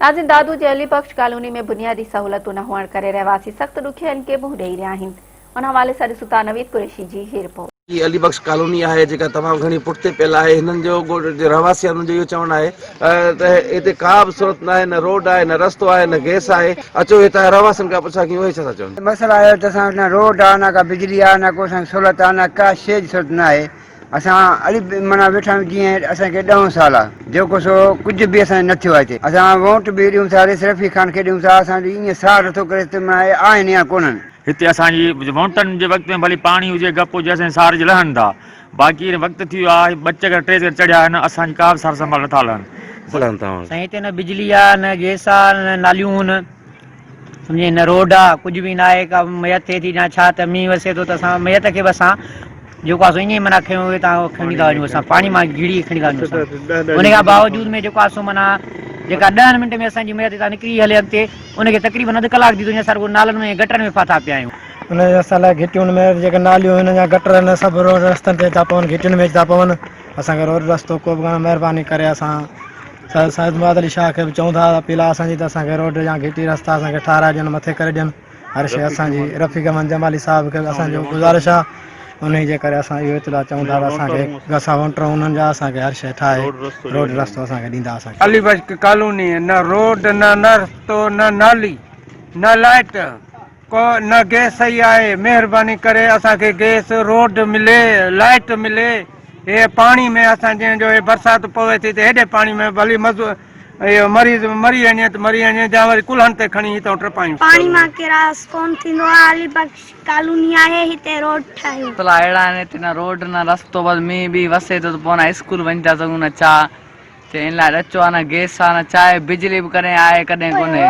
ناظرين دادو جي علي بخش ڪالوني ۾ بنيادي سهولتون نه هئڻ ڪري رهواسي سخت ڏکيائين کي منهن ڏئي رهيا آهن ان حوالي سان ڏسون ٿا نويد قريشي جي هي رپورٽ. هي علي بخش ڪالوني آهي جيڪا تمام گهڻي پٺتي پيل آهي هنن جو ڳوٺ جي رهواسي آهن انهن جو اهو چوڻ آهي ته هتي ڪا به سهولت ناهي نه روڊ آهي نه رستو آهي نه گئس آهي اچو هتان جا رهواسين کان پڇا ڪيون اهي ڇا ٿا چون. مسئلا اهو ته اسان وٽ نه روڊ آهي نه ڪا بجلي آهي نه ڪو اسان کي سهولت آهي نه ڪا شيء جي سهولت نه آهي اسان علي معنيٰ ويٺا آهيون جيئن اسان کي ڏهون سال آ جيڪو سو ڪجهه به اسان جو نه ٿيو آهي هتي اسان ووٽ به ڏيون ٿا رئيس رفيق خان کي ڏيون ٿا اسان جو ائين سار نٿو ڪري ته معنيٰ اهي آهن يا ڪونهن. هتي اسان جي ووٽن جي وقت ۾ ڀلي پاڻي هجي گپ هجي اسان جي سار جي لهن ٿا باقي هن وقت ٿي ويو آهي ٻه چڪر ٽي چڪر چڙهيا آهن اسان جي ڪا به سار سنڀال نٿا لهن. لهن ٿا. سائين هتي نه بجلي آ نه گيس آ نه ناليون هن. سمجهي نه روڊ آ ڪجهه به ناهي ڪا ميت ٿئي ٿي يا ڇا ته مينهن وسي ٿو ته اسان ميت کي به اسان جيڪو آ سو ائين ئي معنيٰ کنيو هتان کڻي ٿا وڃون اسان پاڻي مان گهڙي کڻي ٿا وڃون اسان ان کان باوجود ۾ جيڪو آ سو معنيٰ جيڪا ڏهن منٽن ۾ اسان جي ميت هتان نڪري هلي اڳتي ان کي تقريبن اڌ ڪلاڪ ٿي ٿو وڃي اسان رڳو نالن ۾ گٽرن ۾ ڦاٿا پيا آهيون. ان اسان لاء گهٽين ۾ جيڪي ناليون آهن يا گٽر آهن سڀ روڊ رستن تي ٿا پون گهٽين ۾ ٿا پون اسان کي روڊ رستو ڪو به ڪانه مهرباني ڪري اسان سيد مراد علي شاهه کي به چئون ٿا اپيل آهي اسان جي ته اسان کي روڊ يا گهٽي رستا اسان کي ٺاهرائي ڏين مٿي ڪري ڏين هر شيء اسان جي رفيق احمد جمالي صاحب کي به اسان جو گذارش آهي انهي جي ڪري اسان اهو اطلاع چئون ٿا ته اسان کي اسان ووٽر انهن جا اسان کي هر شيء ٺاهي روڊ رستو اسان کي ڏيندا اسان کي. علي بخش ڪالوني نه روڊ نه رستو نه نالي نه لائٽ ڪو نه گئس ئي آهي مهرباني ڪري اسان کي گئس روڊ ملي لائٽ ملي هي پاڻي ۾ اسان جنهن جو هي برسات پوي ٿي ته هيڏي پاڻي ۾ ڀلي مزو اهو مريض مري وڃي ته مري وڃي جا وري ڪلهن تي کڻي هتان ٽپايون. پاڻي مان ڪراس ڪون ٿيندو آ علي بخش ڪالوني آهي هتي روڊ ٺاهيو. مسئلا اهڙا آهن هتي نه روڊ نه رستو بس مينهن بينهن وسي ٿو ته پوء نه اسڪول وڃي ٿا سگهون نه ڇا چي ان لاء ڏچو آ نه گيس آ نه ڇا آهي بجلي به ڪڏهن آهي ڪڏهن ڪونهي.